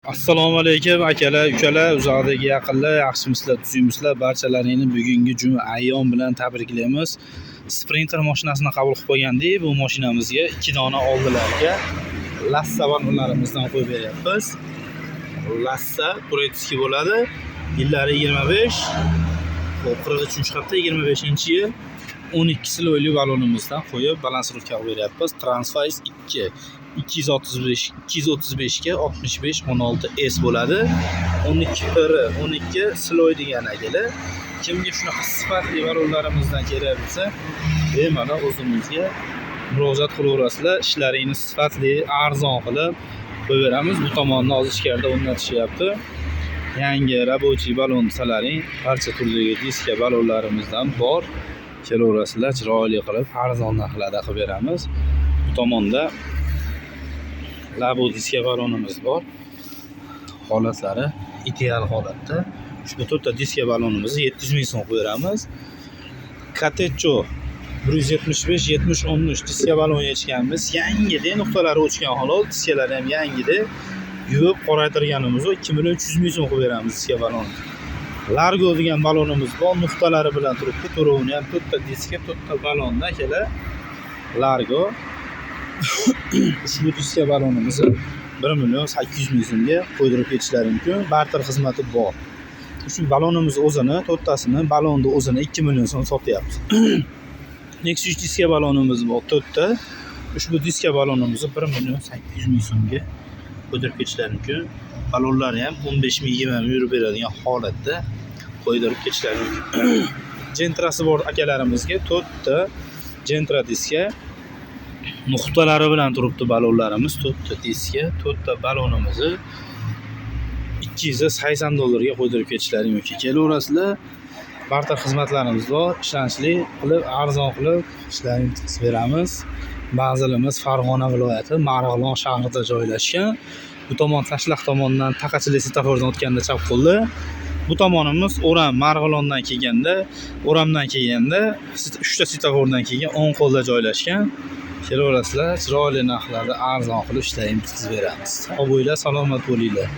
Assalomu alaykum akalar, ukalar, uzoqdagi yaqinlar, yaxshimisizlar, tuzukmisizlar? Barchalaringni bugungi juma ayyom bilan tabriklaymiz. Sprinter mashinasini qabul qilib qo'ygandik. Bu mashinamizga 2 dona oldilarga Lassa ballonlarimizdan qo'yib beryapmiz. Lassa турецкий bo'ladi. Yillari 25, xo'p, 43-hafta 25-yil 12 слой li ballonimizdan qo'yib балансировка qilib beryapmiz. Transfase 2 235 235 ga 65 16 S bo'ladi. 12 PR 12 слой degan akalar. Kimga shunaqa sifatli ballonlarimizdan kerak bo'lsa, bemalol o'zimizga murojaat qilaverasizlar. Ishlaringni sifatli, arzon qilib qo'yib beramiz. Bu tomonni hozir ichkarida o'rnatishyapti. Yangi рабочий ballon desalaring, barcha turdagi diska ballonlarimizdan bor. Kelaverasizlar, chiroyli qilib, arzon narxlarda qilib beramiz. Bu tomonda Labo diska ballonimiz bor. Holatlari ideal holatda. Ushbu to'rtta diska ballonimizni 700 ming so'm qo'yib beramiz. Katecho 175 70 13 diska ballon yechganmiz. Yangida nuqtalari o'chgan xolos, diskalari ham yangida. Yuvib qoraytirganimiz 2 million 300 ming so'm qo'yib beramiz diska ballonni. Largo degan ballonimiz bor, nuqtalari bilan turibdi. To'rovini ham to'rtta diska, to'rtta ballonda akalar. Largo ushbu diska ballonimizni 1 million 800 ming so'mga qo'ydirib ketishlari mumkin. Barter xizmati bor. Shu ballonimiz o'zini, to'rttasini, ballonni o'zini 2 million so'm sotyapmiz. Nexus diska ballonimiz bor, to'rtta. Ushbu diska ballonimizni 1 million 800 ming so'mga qo'ydirib ketishlari mumkin. Ballonlari ham 15 ming, 20 ming yurib beradigan holatda qo'ydirib ketishlari mumkin. Gentrasi bor akalarimizga to'rtta Gentra diska nuqtalari bilan turibdi ballonlarimiz. To'rtta diska, to'rtta ballonimizni 280 dollarga qo'ydirib ketishlari mumkin. Kelaverasizlar. Barter xizmatlarimiz bor. Ishonchli qilib, arzon qilib ishlaringni bitkazib beramiz. Manzilimiz Farg'ona viloyati, Marg'ilon shahrida joylashgan. Bu tomon Tashlaq tomondan Taqachili svetofordan o'tganda chap qo'lda. Bu tomonimiz O'ram, Marg'ilondan kelganda, O'ramdan kelganda uchta svetofordan keyin o'ng qo'lda joylashgan. Kelaverasizlar, chiroyli narxlarda arzon qilib ishlaringni bitkazib beramiz. Sog' bo'linglar, salomat bo'linglar.